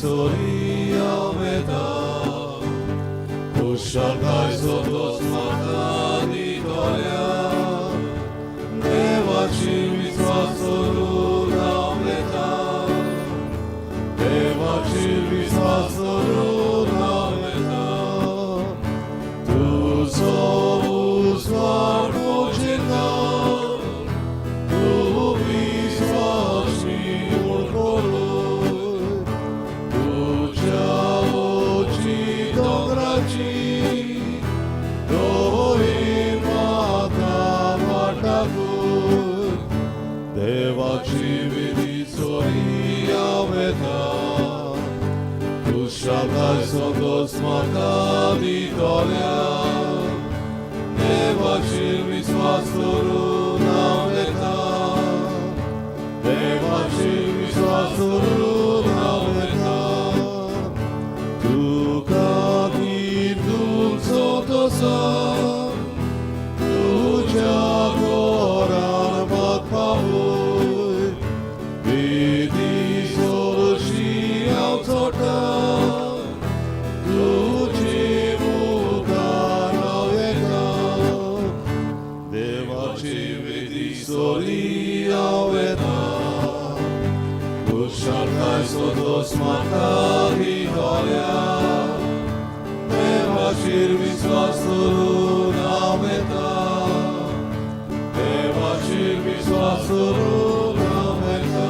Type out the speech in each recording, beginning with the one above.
Sorry हांव येता खुशालकाय सोदोस म्हाका दितल्या देवाची विस्वास करून हांव येता देवाची विस्वास करून हांव येता तुजो उजवाड मोजिता तूं विस्वासी म्हूण करून तुज्या ओची दोंगराची दोही म्हाका वाटाकूय देवाची विधी चोरी हांव येता खुशालकाय संतोस म्हाका दितल्या देवाचेर विस्वास करून हांव येता देवाचेर विस्वास करून हांव येता तुका कीर्तूंक संतोसा तुज्या घरान म्हाका पावय विधी सोरशी हांव चडटा तुजे मुखार हांव येता देवाची विधी सोरी हांव येता खुशालकाय सोदोस म्हाका दितल्या देवाचेर विस्वास करून हांव येता देवाचेर विस्वास करून हांव येता.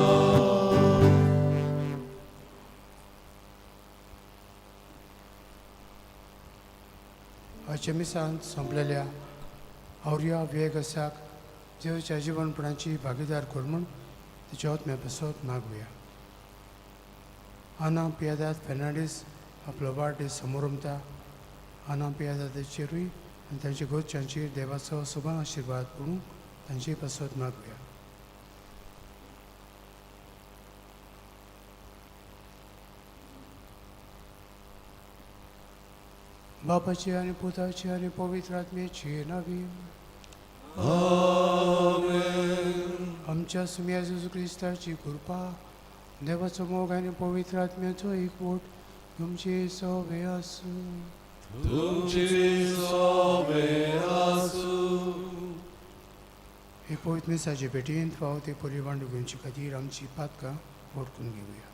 आजच्या मिसांत सोंपलेल्या आवरिया वियेगसाक जेजूच्या जिवनपणाची भागीदार कर म्हूण तिच्या आत्म्या पासत मागुया. आना पियादाद फेर्नांडीस आपलो वाडदीस समोरमता. आना पियादाचेरूय आनी तांच्या घरच्यांचेर देवाचो सुभान आशिर्वाद पडूं तांचे पासत मागुया. बापाची आनी पुताची आनी पवित्र आत्म्याची नावी. आमेन. आमच्या सुम्या जेजू क्रिस्ताची कृपा, देवाचो मोग आनी पवित्र आत्म्याचो एकवट तुमचे सवे आसूं. तुमची सोबे आसूं. हे पवित्र मिसाचे भेटयेंत फावो ते परिवाण घेवचे खातीर आमची पातकां वळखून घेवया.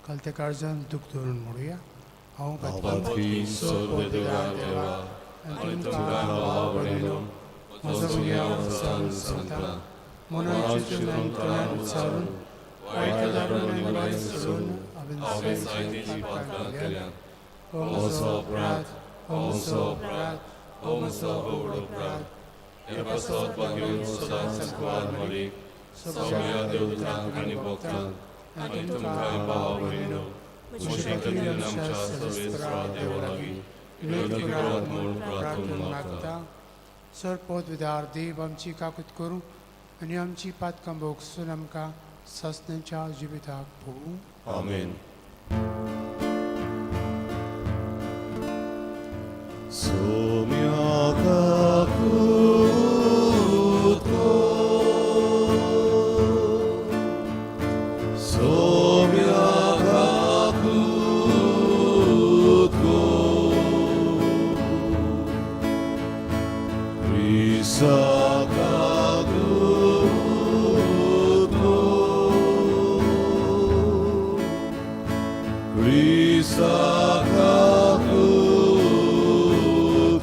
काल त्या काळजान दूख धरून म्हणुया, हांव पातकी सर्व देवा आनी तुमकां भाव भयणीनो म्हजो गुन्यांव विचारून सांगता. मनान चिंतून तणान उच्चारून वायट धाडून आनी वायट सोडून हांवें जायतीं पातकां केल्यात. हो म्हजो अपराध, हो म्हजो अपराध, हो म्हजो व्हड अपराध. हे पासत भाग्यवंत सदांच कुवार मरीक सगळ्या देवदूतांक आनी भक्तांक आनी तुमकांय भाव भयणीनो म्हजे खातीर आमच्या सर्वेस्परा देवा लागीं विनंती करात म्हूण प्रार्थना मागता. सर पदविदार देव आमची काकूत करूं आनी आमची पातकां भोगसून आमकां सासणाच्या जिविताक पळोवं. आमेन. सोम्या काकूत कर, सोम्या काकूत कर, क्रिस्ता काकूत कर, क्रिस्ता काकूत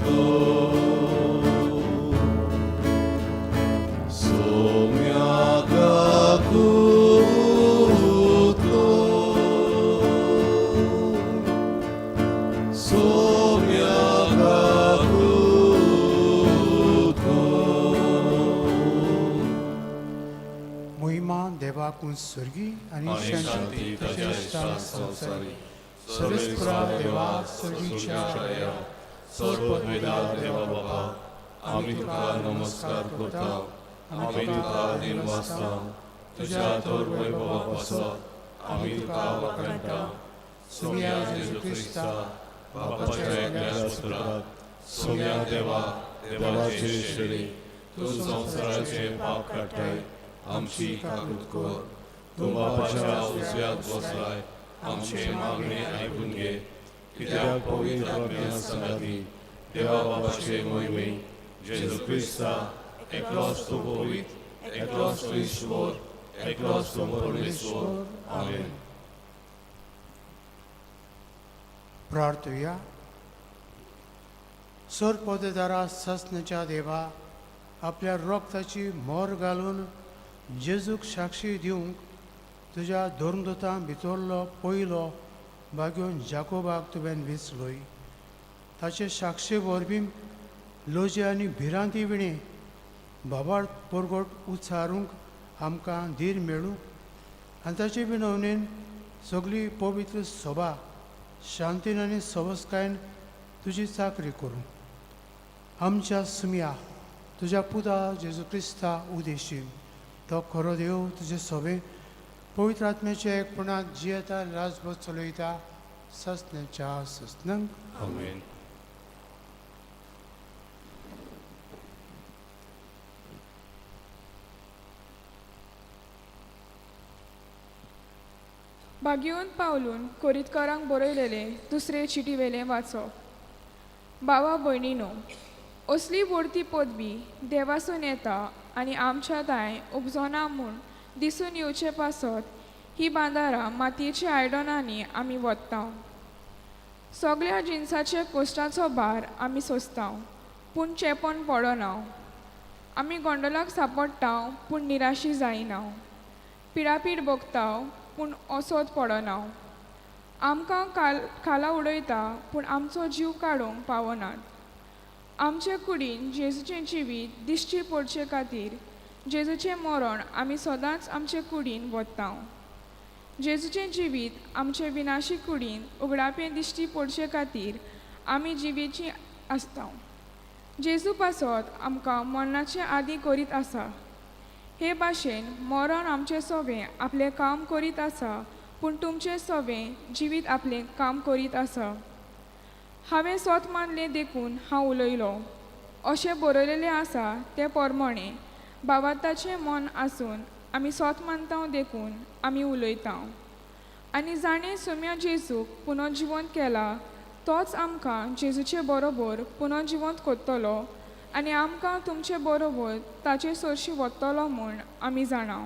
कर, सोम्या काकूत कर, सोम्या काकूत कर. मोहिमा देवाकून स्वर्गी आनी आनी शांती शांती ताच्या इश्टान संवसारी. सर्वेस्परा देवा स्वर्गीच्या स्वर्गीच्या सर्ववेदा देवा बाबा, आमी तुका नमस्कार करता. आमी तुका दिनवासता. तुज्या थोर वैभवा पासत आमी तुका वाखाणटा. सोम्या जेजू क्रिस्ता बापाच्या एकल्या पुत्रा, सोम्या देवा देवाचे शरी, तूं संवसाराचे पाप काडटाय, आमची काकूत कर. तूं बापाच्या उजव्यात बसलाय आमचे मागणे आयकून घे कित्याक पवित्र आत्म्या सांगाती देवा बापाचे मोहिमे जेजू क्रिस्ता एकलोच तूं पवित्र एकलोच तूं ईश्वर एकलोच तूं परमेश्वर आमेन. प्रार्थुया. सोर पोदेदारा ससनेच्या देवा आपल्या रोगताची मोर घालून जेजूक साक्षी दिवंक तुज्या धर्मदूतां भितरलो पयलो बागेवन जाकोबाक तुवें विचलोय. ताचे साक्षी वरवीं लोजे आनी भिरांती विणें बाबार परगट उच्चारूंक आमकां धीर मेळूं आनी ताचे विनवणेन सगळी पवित्र सभा शांतीन आनी सवस्कायेन तुजी चाकरी करूं. आमच्या सुमया तुज्या पुता जेजू क्रिस्ता उदेशीन तो खरो देव तुजे सोबे पवित्र आत्म्याच्या एकपणांत जियेता राजभर चलयता ससनेच्या ससनंक. आमेन. बागेवन पावलून कोरीतकारांक बरयलेले दुसरे चिटीवेलें वाचप. बाबा भयणीनो, असली व्हडती पदवी देवासून येता आनी आमच्या दाय उपजोना म्हूण दिसून येवचे पासत ही बांदारां मातयेच्या आयडनांनी आमी वत्ता. सगळ्या जिनसाचे कोश्टाचो भार आमी सोंसता पूण चेपण पडना. आमी गोंडोलाक सांपडटा पूण निराशी जायना. पिडापीड भोगता पूण असोत पडना. आमकां खाला उडयता पूण आमचो जीव काडूंक पावनात. आमचे कुडीन जेजूचें जिवीत दिश्टी पडचे खातीर जेजूचें मरण आमी सदांच आमचे कुडीन वता. जेजूचें जिवीत आमचे विनाशी कुडीन उगडापें दिश्टी पडचे खातीर आमी जिवीची आसता. जेजू पासत आमकां मरणाचे आदी करीत आसा. हे भाशेन मरण आमचें सोवें आपलें काम करीत आसा पूण तुमचें सोवें जिवीत आपलें काम करीत आसा. हांवें सोत मानलें देखून हांव उलयलो. अशें बरयलेलें आसा तें पोरमोणें बाबाताचें मन आसून आमी सोत मानता देखून आमी उलयता. आनी जाणें सुम्या जेजूक पुनर्जिवंत केला तोच आमकां जेजूचे बरोबर पुनर्जिवंत करतलो आनी आमकां तुमचे बरोबर ताचे सरशी वतलो म्हूण आमी जाणा.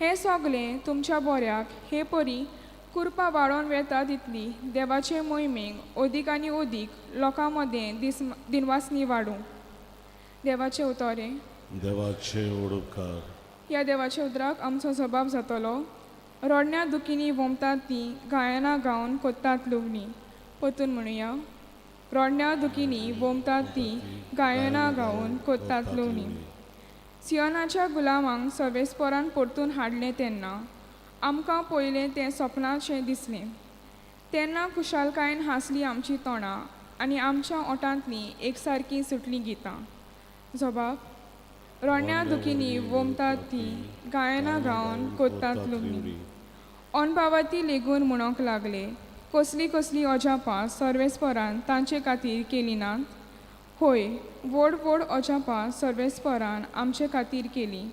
हें सगळें तुमच्या बऱ्याक हे परी कुरपा वाडोवन वेता तितली देवाचे मोहिमेक अदीक आनी अदीक लोकां मदें दीस दिनवासनी वाडूं. देवाचें उतोरें. देवाचे उडकार. ह्या देवाच्या उतराक आमचो जबाब जातलो. रडण्या दुखींनी वोमतात तीं गायनां गावन कोत्तात लुवणी. परतून म्हणुया. रडण्या दुखींनी वोमतात तीं गायनां गावन कोत्तात लुवणी. सियोनाच्या गुलामांक सवेस्पोरान परतून हाडलें तेन्ना आमकां पयलें तें सपनाचें दिसलें. तेन्ना खुशालकायेन हांसली आमची तोंडां आनी आमच्या ओठांतलीं एकसारकीं सुटलीं गितां. जबाब. रडण्या दुखींनी वोमतात तीं गायनां गावन कोत्तात लुवणी. अनभावाती लेगून म्हणूंक लागले कसलीं कसलीं अजापां सर्वेस्परान तांचे खातीर केलीं नात. होय, व्हड व्हड अजापां सर्वेस्परान आमचे खातीर केलीं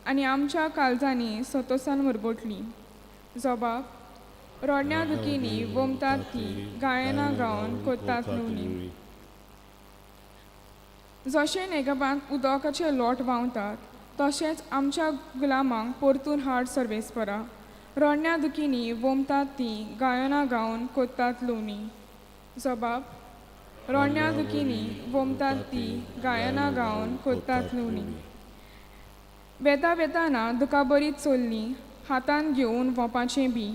आनी आमच्या काळजांनी सतोसान मुरबटलीं. जबाब. रडण्या दुखींनी वोमतात तीं गायनां गावन कोत्तात लुवणी. जशें नेगबांत उदकाचे लोट व्हांवतात तशेंच आमच्या गुलामांक परतून हाड सर्वेस्परा. रडण्या दुखींनी वोमतात तीं गायनां गावन कोत्तात लुवणी. जबाब. रडण्या दुखींनी वोमतात तीं गायनां गावन कोत्तात लुवणी. वेता वेताना दुकाबरीत चल्लीं हातान घेवन वोपाचें बी.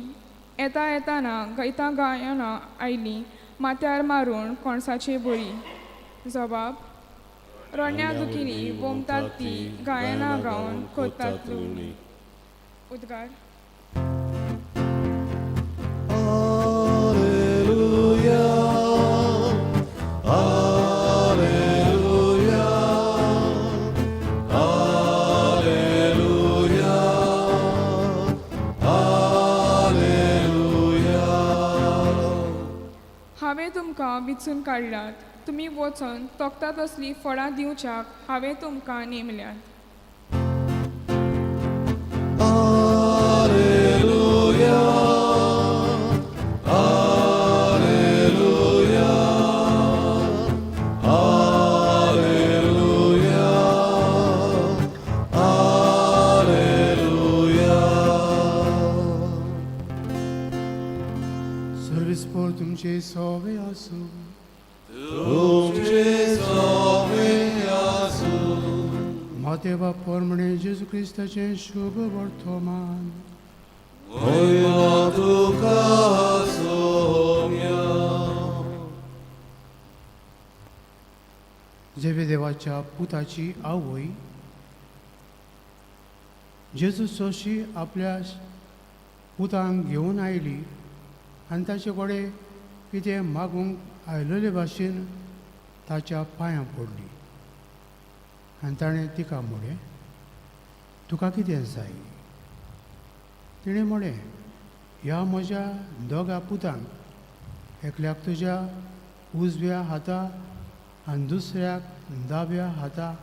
येता येताना गयता गायनां आयलीं माथ्यार मारून कोणसाचे बरी. जबाब. रडण्या दुखींनी वोमतात तीं गायनां गावन कोत्तात लुवणी. उद्गार. Alleluia, Alleluia, Alleluia, Alleluia. हांवें तुमकां विचून काडल्यात तुमी वचोन तोखता तसलीं फळां दिवच्याक हांवें तुमकां नेमल्यात. Alleluia. देवाचो तुमचे सोवे आसूं. तुमचे सोवे आसूं. मातेवा परमणे जेजू क्रिस्ताचें शुभ वर्तमान. महिमा तुका सोम्या. जेवे देवाच्या पुताची आवय जेजू सोशी आपल्या पुतांक घेवन आयली आनी ताचे कडेन कितें मागूंक आयलेले भाशेन ताच्या पांयां पडली आनी ताणें तिका म्हळें, तुका कितें जाय? तिणें म्हळें, ह्या म्हज्या दोगा पुतांक एकल्याक तुज्या उजव्या हाता आनी दुसऱ्याक दाव्या हाता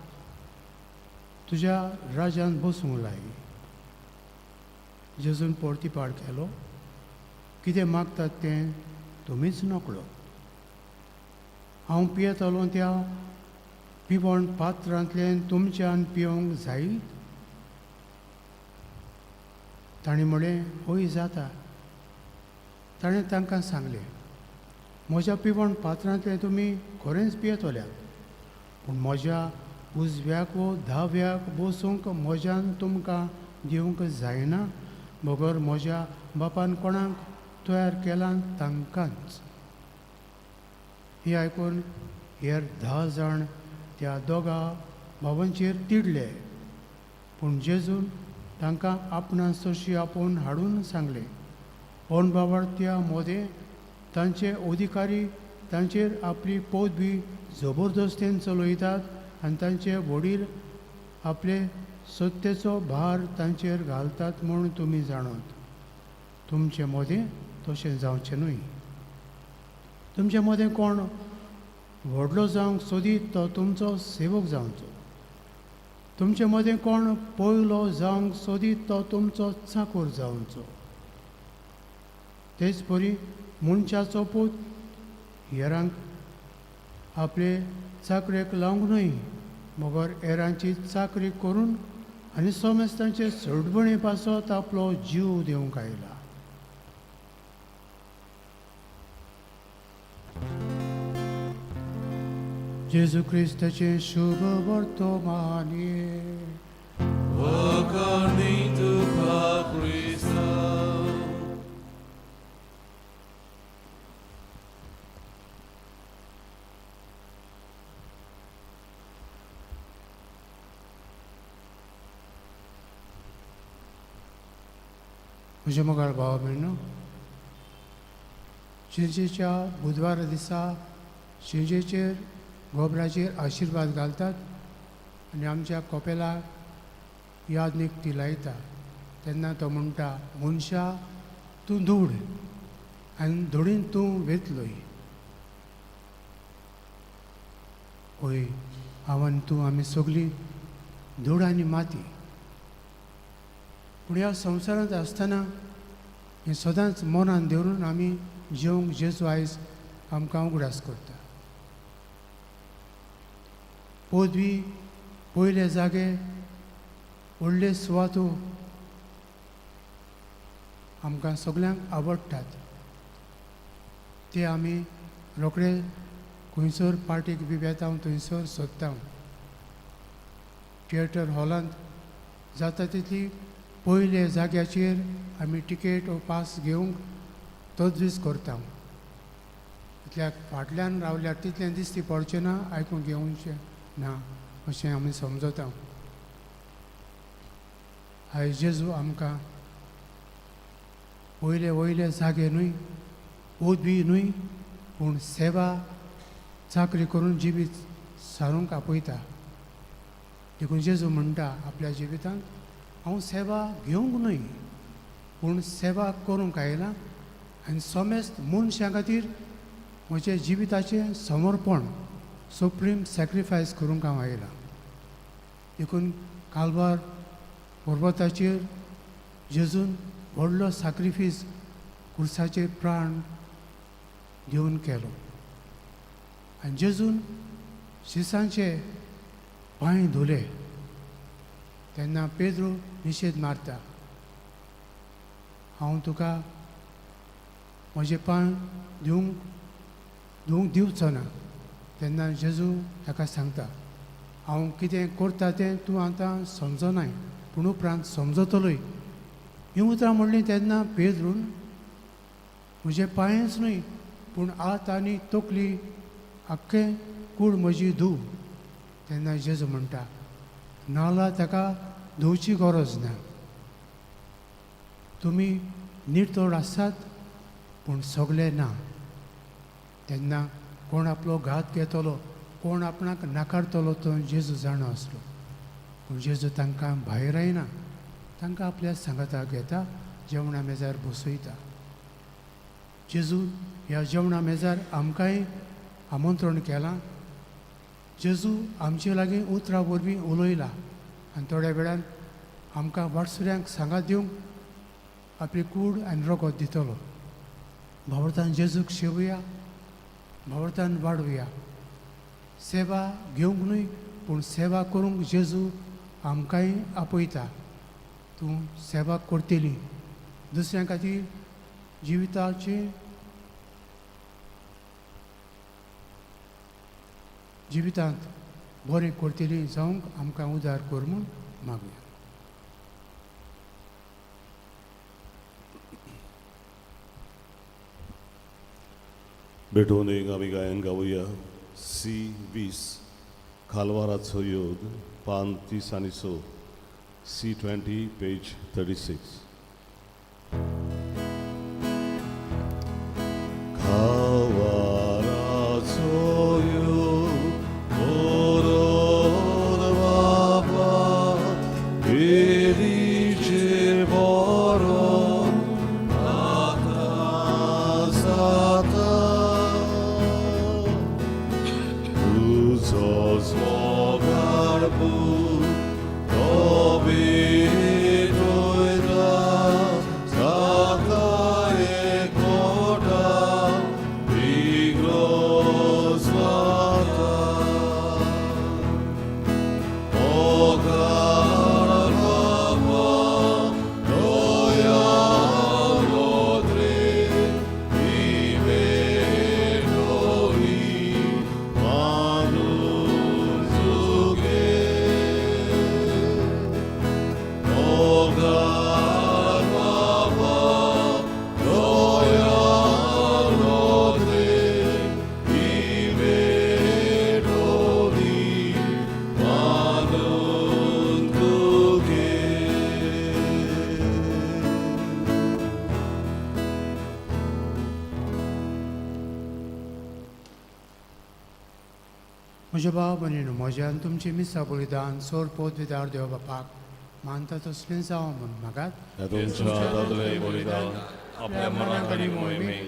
तुज्या राज्यान बसूंक लाय. जेजून परतीपाड केलो, कितें मागतात तें तुमीच नकळो. हांव पियेतलो त्या पिवण पात्रांतल्यान तुमच्यान पिवंक जायत? ताणें म्हळें, हय जाता. ताणें तांकां सांगलें, म्हज्या पिवण पात्रांतलें तुमी खरेंच पियेतल्यात, पूण म्हज्या उजव्याक वो दाव्याक बसूंक म्हज्यान तुमकां दिवंक जायना, बगर म्हज्या बापान कोणाक तयार केलां तांकांच. ही आयकून हेर 10 जाण त्या दोगा भावांचेर तिडले, पूण जेजून तांकां आपणा सोशी आपोवन हाडून सांगलें, अणबावार्थ्या मोदें तांचे अधिकारी तांचेर आपली पदवी जबरदस्तेन चलयतात आनी तांचे वडील आपले सत्तेचो भार तांचेर घालतात म्हूण तुमी जाणात. तुमचे मदें तशें जावचें न्हय. तुमचे मदें कोण व्हडलो जावंक सोदीत तो तुमचो सेवक जावचो. तुमचे मदें कोण पयलो जावंक सोदीत तो तुमचो चाकोर जावचो. तेच परी मनशाचो पूत हेरांक आपले चाकरेक लावंक न्हय, मगर हेरांची चाकरी करून आनी समेस्तांचे सडबणे पासत आपलो जीव दिवंक आयला. जेजू क्रिस्ताचें शुभ वर्तमान. वखाणी तुका क्रिस्ता. म्हज्या मोगाळ भावा भयणो, शिंजेच्या बुधवारा दिसा शिंजेचेर गोबराचेर आशिर्वाद घालतात आनी आमच्या कोपेलाक याद निकती लायता. तेन्ना तो म्हणटा, मनशा तूं धूड आनी धुडीन तूं वेतलोय. हय, हांव आनी तूं आमी सगळीं धूड आनी माती. पूण ह्या संवसारांत आसतना हें सदांच मनान धरून आमी जेवंक जेजू आयज आमकां उगडास करता. पदवी, पयले जागे, व्हडले सुवातो आमकां सगल्यांक आवडटात. ते आमी रोखडे खंयसर पार्टीक बी वेता थंयसर सोदता. थिएटर हॉलांत जाता तितली पयले जाग्याचेर आमी टिकेट वो पास घेवंक तजवीज करता. कित्याक फाटल्यान रावल्यार तितलें दिसती पडचें ना, आयकूंक घेवचें ना अशें आमी समजता. आयज जेजू आमकां वयले वयले जागे न्हय, पदवी न्हय, पूण सेवा चाकरी करून जिवीत सारूंक आपयता. देखून जेजू म्हणटा आपल्या जिवितांत, हांव सेवा घेवंक न्हय, पूण सेवा करूंक आयला आनी समेस्त मनशां खातीर म्हजें जिविताचें समर्पण, सुप्रीम सॅक्रिफायस करूंक हांव आयलां. देखून कालवार पर्वताचेर जेजून व्हडलो सॅक्रिफीस कुर्साचेर प्राण दिवन केलो आनी जेजून शिसांचे पांय धुले. तेन्ना पेद्रू निशेद मारता, हांव तुका म्हजे पांय दिवंक धुवंक दिवचो ना. तेन्ना जेजू ताका सांगता, हांव कितें करता तें तूं आतां समजनाय, पूण उपरांत समजतलोय. हीं उतरां म्हणलीं तेन्ना पेद्रून म्हजे पांयच न्हय पूण हात आनी तकली आख्खें कूड म्हजी धूव. तेन्ना जेजू म्हणटा, नाला ताका धुवची गरज ना, तुमी निर्तोड आसात पूण सगळे ना. तेन्ना कोण आपलो घात घेतलो, कोण आपणाक नाकारतलो तो जेजू जाणा आसलो. पूण जेजू तांकां भायर आयना, तांकां आपल्या सांगाताक घेता, जेवणा मेजार बसयता. जेजू ह्या जेवणा मेजार आमकांय आमंत्रण केलां. जेजू आमचे लागीं उतरां वरवीं उलयला आनी थोड्या वेळान आमकां वाटसुऱ्यांक सांगात दिवंक आपली कूड आनी रगत दितलो. भावार्थान जेजूक शेवया, भावार्थान वाडुया. सेवा घेवंक न्हय पूण सेवा करूंक जेजू आमकांय आपयता. तूं सेवा करतली दुसऱ्यां खातीर जिविताचें जिवितांत बरें करतली जावंक आमकां उदार कर म्हूण मागया. भेटोवन एक आमी गायन गावया सी 20 खालवाराचो योग पान 30 आनी 6, सी 20 पेज 36. खावाराचो योग ओरोर बाबा वेलीचेर बरो आतां जाता. तुजो मोगाळ पूत तो भेटयता जाता एकवटा विग्रो जाता. मोगाळ बाबा दयाळो रे ती भेटोली मानून जुगे. मोगाळ बाबा दयाळो रे ती भेटोली मानून तुगे. म्हज्या भाव भयणीनो, म्हज्या आनी तुमचें मिसां बलिदान सोर पोत विदार देव बापाक मानता तसलें जावं म्हूण मागात. ह्या तुमच्या हातांतलें बलिदान आपल्या मनाक आनी मोहिमेक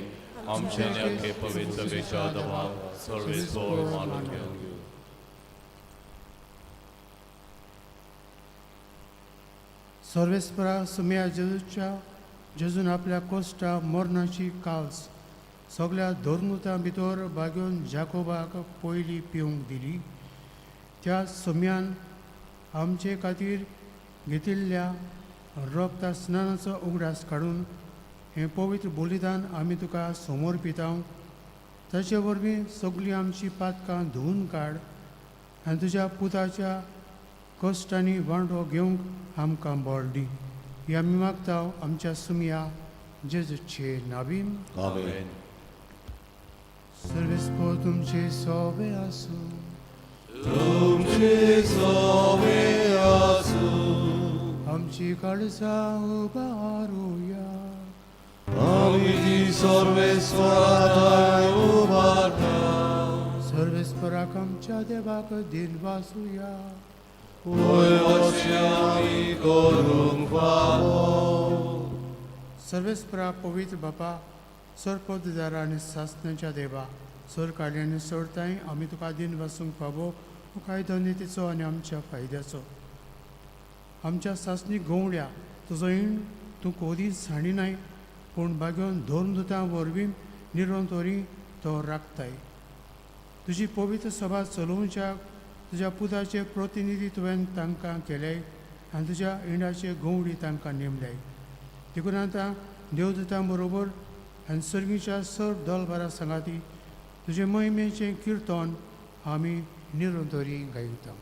आमच्या आनी अख्खे पवित्र सभेच्या दबाव सर्वेस्पोर मानून घेवं. सर्वेस्परा सुम्या जेजूच्या जेजून आपल्या कोश्टा मरणाची काल्स सगळ्या धर्मतां भितर बागेवन जाकोबाक पयली पिवंक दिली. त्या सुम्यान आमचे खातीर घेतिल्ल्या रक्ता स्नानाचो उगडास काडून हें पवित्र बलिदान आमी तुका समर्पिता. ताचे वरवीं सगळीं आमची पातकां धुवून काड आनी तुज्या पुताच्या कश्टांनी वांटो घेवंक आमकां बळ दी. ही आमी मागता आमच्या सुमया जेजूचे नावीन. आमेन. सर्वेस्पोर तुमचे सोबे आसूं. तुमचे सोवे आसूं. आमची काळजां उबारुया. आमी ती सर्वेस्वराय उबारता. सर्वेस्पराक आमच्या देवाक दिन वासुया. वय अशें आमी करूंक फावो. सर्वेस्परा पवित्र बापा, सरपददारा आनी सासण्याच्या देवा, सर काडल्यानी सोडताय आमी तुका दिन वासूंक फावो कायदो नितीचो आनी आमच्या फायद्याचो. आमच्या सासणी गंवड्या तुजो ईण तूं कोदीच सांडिनाय, पूण बागेवन धर्मदुतां वरवीं निरंतरी तो राखताय. तुजी पवित्र सभा चलोवच्या तुज्या पुताचे प्रतिनिधी तुवें तांकां केले आनी तुज्या इंडाचे गंवडी तांकां नेमले. देखून आतां देवदुतां बरोबर आनी सर्गीच्या सर दलभरा सांगाती तुजे महिमेचें किर्तन आमी निरंतरी गायता.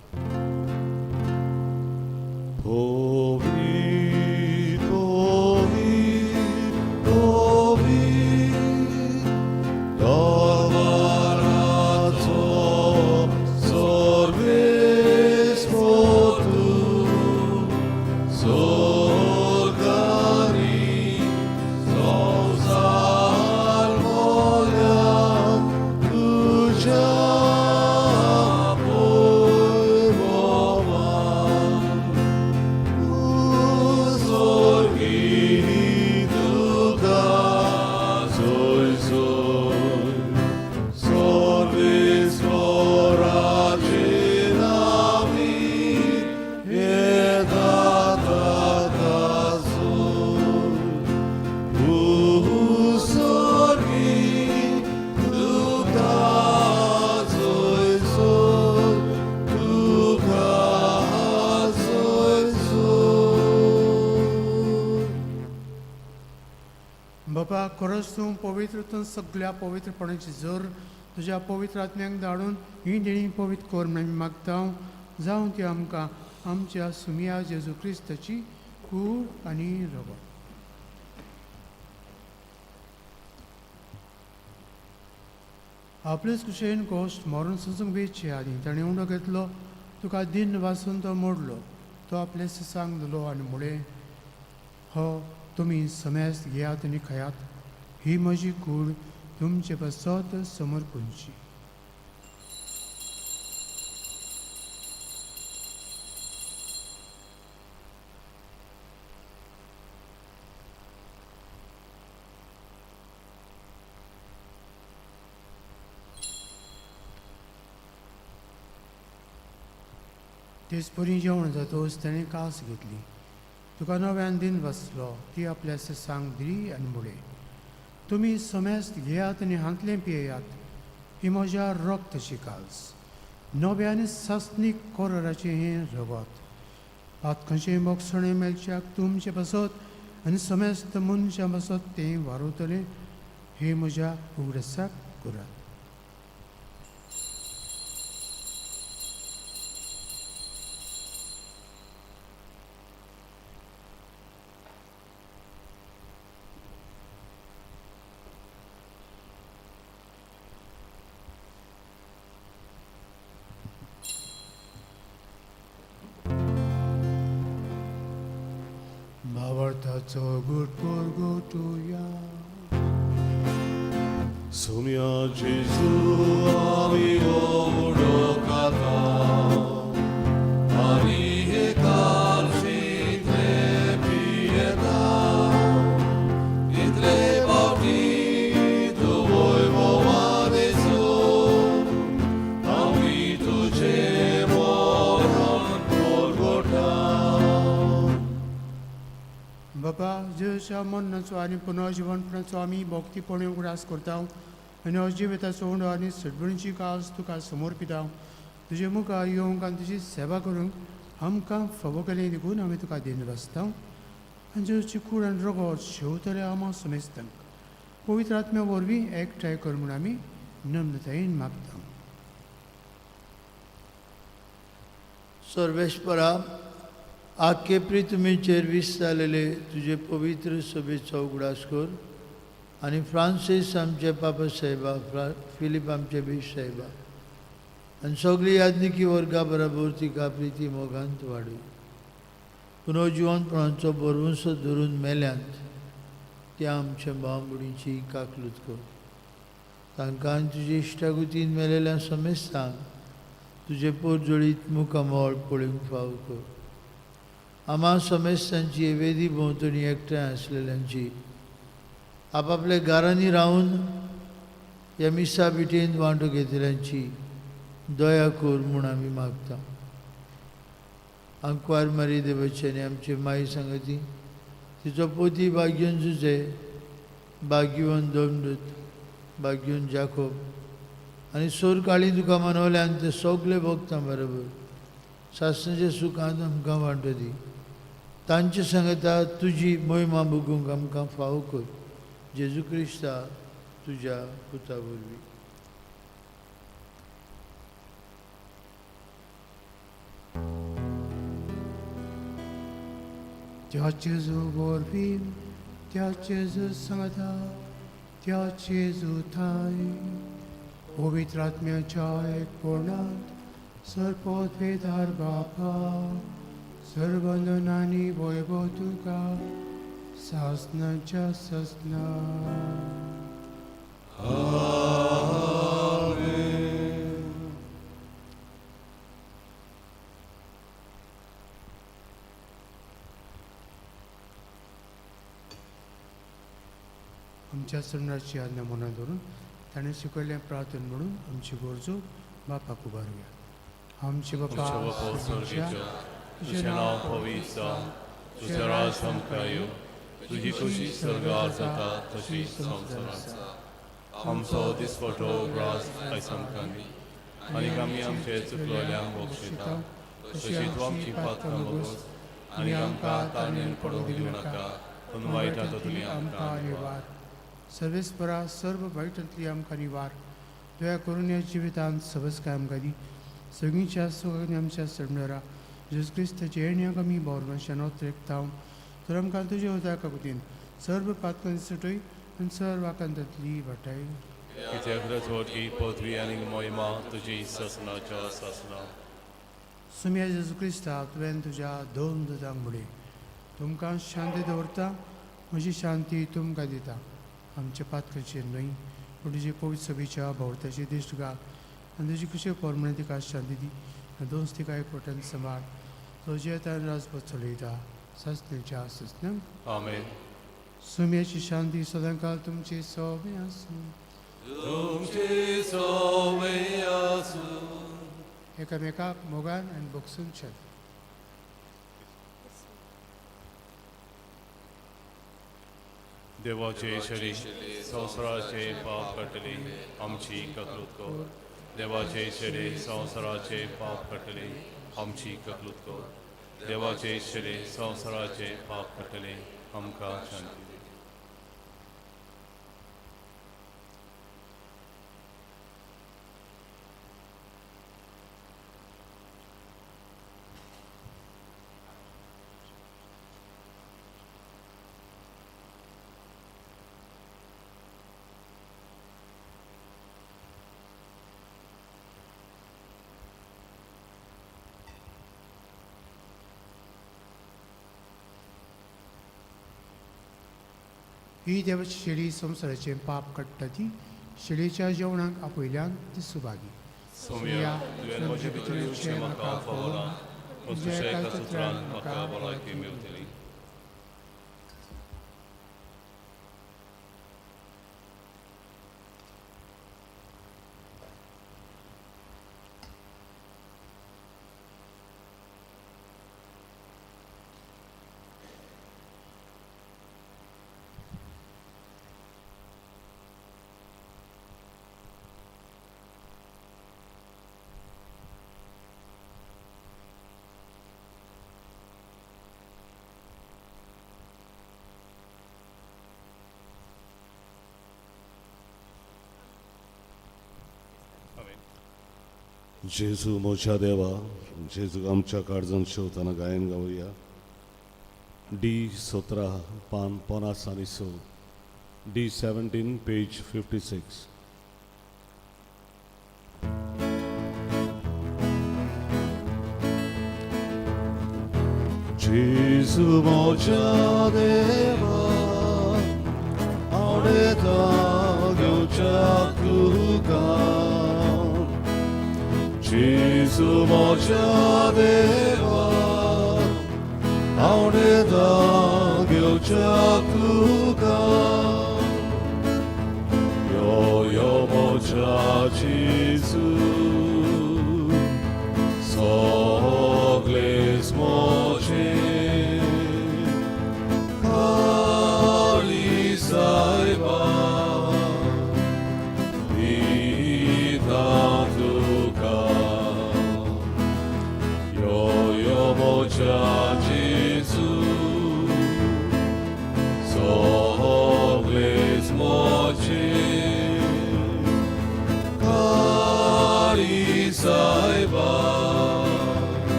बाबा खरोच तूं पवित्र, तूं सगळ्या पवित्रपणाची जोर तुज्या पवित्र आत्म्यांक धाडून ही देणी पवित्र कर म्हूण आमी मागता. जावं ती आमकां आमच्या सुमिया जेजू क्रिस्ताची कूड आनी रगत. आपलेच कुशेन कोश्ट मरण सोसूंक वेचे आदी ताणें उंडो घेतलो, तुका दिन वासून तो मोडलो, तो आपले सिसांक दिलो आनी मुळे, हो तुमी समेस्त घेयात आनी खायात, ही म्हजी कूड तुमचे पासत समर्पूंची. तेच परी जेवण जातोच ताणें कास घेतली, तुका नव्यान दिन बसलो, ती आपल्या सांग दिली आनी मुळे, तुमी समेस्त घेयात आनी हांतलें पियेयात, ही म्हज्या रक्तची काल्स, नव्या आनी सासणीक कोराचें हें रगत, पातकांचें मोगसणें मेळच्याक तुमचे पासत आनी समेस्त मनशां पासत तें वारवतलें, हें म्हज्या उगडासाक करात. भावार्थाचो गुटकोर गोटुया. Sumia Gesù amigo udokata ani ekalsi tre pietà itre bauti tu voi movadeso ami tu moron porgota. बाबा जेजूच्या मरणाचो आनी पुनर्जिवनपणाचो आमी भक्तीपणे उगडास करता आनी अजिविताचो उंडो आनी सडबणीची कास तुका समर्पिता. तुजे मुखार येवंक आनी तुजी सेवा करूंक आमकां फावो केलें देखून आमी तुका दिन वाचता आनी जेजूची कूड आनी रगत शेवतले आमा समेस्तांक पवित्र आत्म्या वरवीं एकठांय कर म्हूण आमी नम्रतायेन मागता. सर्वेस्परा आखे पृथ्वीचेर विस्तारलेले तुजे पवित्र सभेचो उगडास कर आनी फ्रांसीस आमचे पापा साहेबा, फिलीप आमचे बीश साहेबा आनी सगळी याज्ञिकी वर्गा बराबर तिका प्रिती मोगांत वाडू. पुनर्जिवनपणाचो बरवंसो धरून मेल्यांत त्या आमच्या भाव-भयणींची काकलूत कर. तांकां तुजे इश्टागुतीन मेलेल्या समेस्तांक तुजे पोरजोळीत मुखामळ पळोवंक फाव कर. आमा समेस्तांची वेदी भोंवतणी एकठांय आसलेल्यांची आपापल्या घरांनी रावन ह्या मिसा बिटेन वांटो घेतल्यांची दया कर म्हूण आमी मागता. आंकवार मारी देवाची आनी आमची माई सांगती तिचो पोती भाग्यन जुजे, भाग्यवन दोमदूत, भाग्यवन जाकोब आनी सोर काळी तुका मनवल्या आनी ते सगळे भोगता बरोबर सासणाच्या सुखांत आमकां वांटो दी. तांचे सांगता तुजी मोहिमा भोगूंक आमकां फावो कर. जेजू क्रिस्ता तुज्या पुता वरवीं. त्या जेजू वरवीं, त्या जेजू सांगता, त्या जेजू ठांय पवित्र आत्म्याच्या एकपणांत सर्वोत्पेदार बापा सर्वंदनांनी वैभव तुका सासनाच्या ससना. आमच्या सम्राटची आज्ञा मनात धरून ताणें शिकयल्लें प्रार्थन म्हणून आमची गरजो बापाक उबारुया. आमचे बापा आमच्या बापा स्वर्गेच्या, तुझें नांव पवित्र जावं, तुजें राज आमकां येवं, तुजी खोशी स्वर्गार जाता तशी संवसारांत जावं. आमचो दिसपटो ग्रास आयज आमकां दी आनी आमी आमचे चुकलोल्यांक बक्षिता तशी तूं आमची पात्रां बगोस आनी आमकां ताणें पडूंक दिवं नाका पूण वायटा तुमी आमकां निवार. सर्वेस्परा सर्व वायटांतली आमकां निवार. दया करून ह्या जिवितांत सबसकाय आमकां दी. सगळींच्या सुखांनी आमच्या सरणारा जेजू क्रिस्ताचे येण्याक आमी बोरमांच्या नोत रेखता तर आमकां तुज्या उदका कुतीन सर्व पातकांनी सुटय आनी सर्व आकांतांतली वाटाय. कित्याक रजवटी पदवी आनी मोहिमा तुजी सासनाच्या सासना. सुम्या जेजू क्रिस्ता, तुवें तुज्या दोन दुदांक म्हणलें, तुमकां शांती दवरता, म्हजी शांती तुमकां दिता. आमच्या पातकांचेर न्हय पूण तुजे पवित्र सभेच्या भोंवताची दिश्ट घाल आनी तुजी खुशे पोरमणे तिका शांती दी आनी दोन तिका एकवटान सांबाळ तो जियेतान राजपथ चलयता सासण्याच्या सासणाक. आमेन. सुम्याची शांती सदांकाल तुमची सोबे आसूं. तुमची सोबे आसूं. एकामेकाक मोगान आनी भोगसून शांती. देवाचे शरीर संवसाराचे पाप काडटले आमची ककलूत कर. देवाचे शरीर संवसाराचे पाप काडटले आमची ककलूत कर. देवाचे शरीर संवसाराचे पाप काडटले आमकां शांती दी. ही देवाची शेळी संवसाराचें पाप काडटा ती शेळीच्या जेवणाक आपयल्यान ती सुभागी. सोम्या, तुवें म्हजे भितर येवचें म्हाका फावना, पूण तुज्या एका सुत्रान म्हाका भलायकी मेवतली. जेजू मोच्या देवा, जेजू आमच्या काळजान शेवताना गायन गावया. डी 17 पान 50 आनी 6, डी 17 पेज 56. जेजू मोच्या देवा, आवडता घेवच्या तुका. जेजू मोच्या देवा, आवडता घेवच्या तुका. यो यो मोच्या जेजू, सगळेच मोचे खाली सायबा दिता तुका. यो यो मोच्या जेजू, सगळेच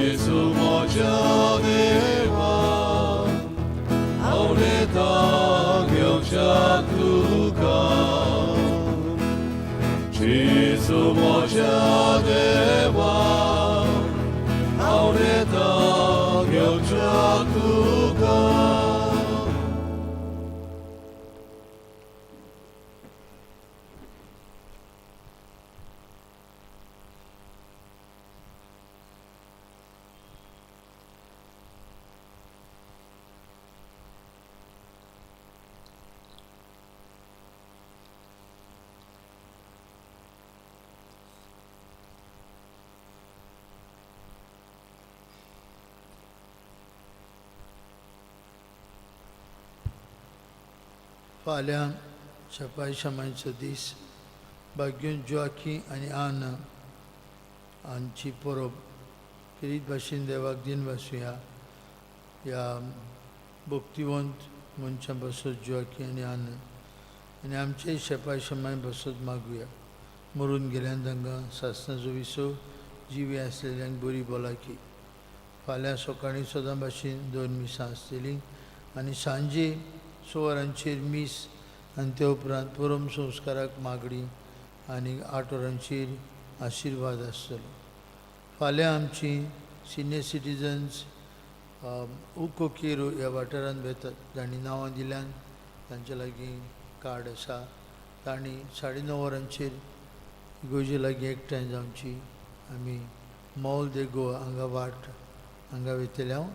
जेजू म्हज्या देवा हांव येता घेवच्याक तुका जेजू म्हज्या देवा हांव येता घेवच्याक तुका. फाल्यां सकाळी शमायचो दीस भाग्योन जोआकी आनी आना हांची परब खेरीत भाशेन देवाक दिन वासुया. ह्या भक्तिवंत मनशां बसत जोआकी आनी आना आनी आमचे शेपाय शमाय बसत मागुया. मरून गेल्यान तांकां सासणाचो विसव, जिवी आसलेल्यांक बरी भलायकी. फाल्यां सकाळीं सदां भाशेन 2 मिसां आसतलीं आनी सांजे 6 वरांचेर मीस आनी ते उपरांत परम संस्काराक मागणी आनी 8 वरांचेर आशिर्वाद आसतलो. फाल्यां आमची सिनियर सिटीजन्स उकोकेरो ह्या वाठारांत वेतात. जांणी नांवां दिल्यान तांचे लागीं कार्ड आसा तांणी 9:30 वरांचेर इगोर्जे लागीं एकठांय जावची. आमी मॉल दे गोवा हांगा वाट हांगा वयतले हांव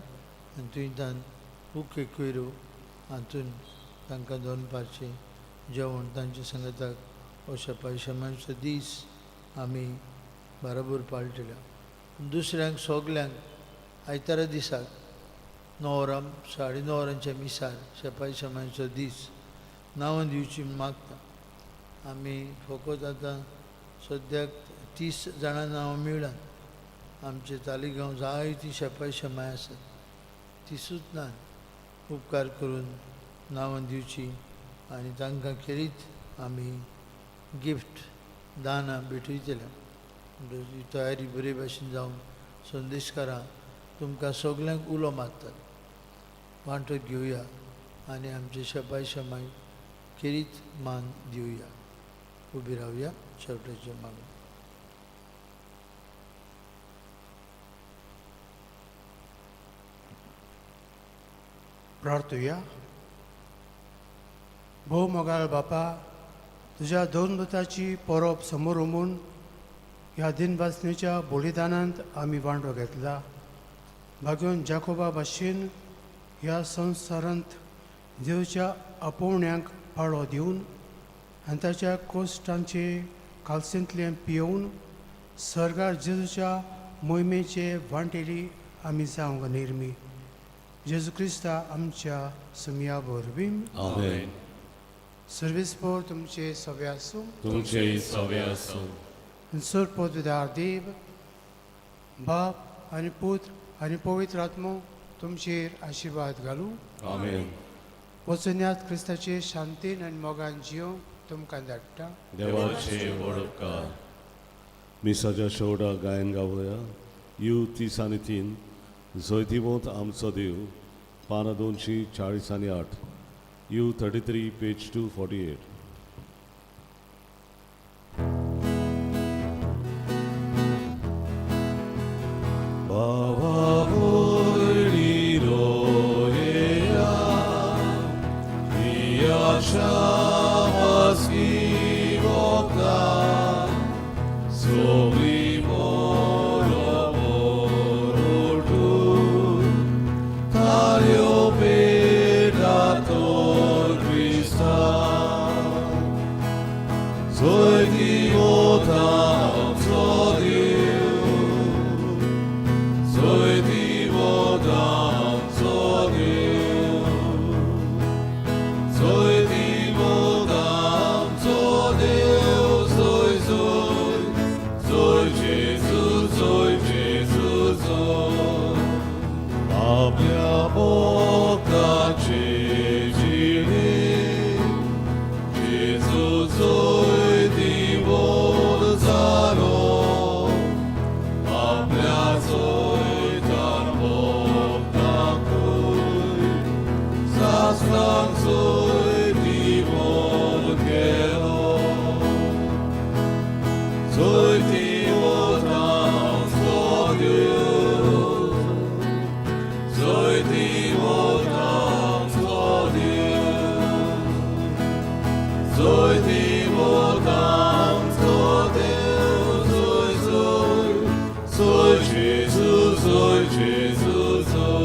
आनी थंयच्यान उकोकेरो हातून तांकां दनपारचें जेवण तांच्या सांगाताक अशा पायशमांचो दीस आमी बरोबर पाळटले. दुसऱ्यांक सगल्यांक आयतारा दिसाक 9 वरां 9:30 वरांच्या मिसार शेपाय शमांचो दीस नांवां दिवची मागता. आमी फकत आतां सद्याक 30 जाणां नांवां मेळ्ळां. आमचे तालिगांव जायतीं शेपाय शमाय आसात, 30ूच ना. उपकार करून नांवां दिवची आनी तांकां खेरीत आमी गिफ्ट दानां भेटयतले. ही तयारी बरे भाशेन जावन संदेशकारां तुमकां सगल्यांक उलो मारतात. वांटो घेवया आनी आमचे शेपाय शमाय खेरीत मान दिवया. उबी रावया शेवटाचें मागून. प्रार्थुया. भोव मोगाळ बापा, तुज्या दोन मताची परब समोर उमून ह्या दिनवासनेच्या बलिदानांत आमी वांटो घेतला. भाग्योन जाकोबा भाशेन ह्या संवसारांत देवच्या आपोवण्यांक पाळो दिवन आनी ताच्या कोश्टांचे कालसेंतलें पियोवन सर्गार जेजूच्या मोहिमेचे वांटेली आमी जावंक निर्मी. जेजू क्रिस्ता आमच्या सुमया वरवीं. आमेन. सर्वीस पोर तुमचे सवे आसूं, तुमचे सवे आसूं. सर पदवीदार देव बाप आनी पूत आनी पवित्र आत्मो तुमचेर आशिर्वाद घालूं. आमेन. वचुन्यात क्रिस्ताचे शांतीन आनी मोगान जियोंक तुमकां धाडटा. देवाचे व्हड उपकार. मिसाच्या शेवटा गायन गावया. You 30 आनी 3 जैतिवंत आमचो देव, पानां 248 आनी 8. You 33 page 248. बाबा भयणी रोया ही आशा वासकी वखदां सोबी मोरो उठून ताळयो पेटातोर क्रिस्ता जैतिवंत आमचो देव, जैतिवंत आमचो देव, जैतिवंत आमचो देव. जय जय जय जेजू, जय जेजू जय. आपल्या मोगाचे जिणे जेजू जैतिवंत जालो. आपल्या जैतिवंतान तुजो.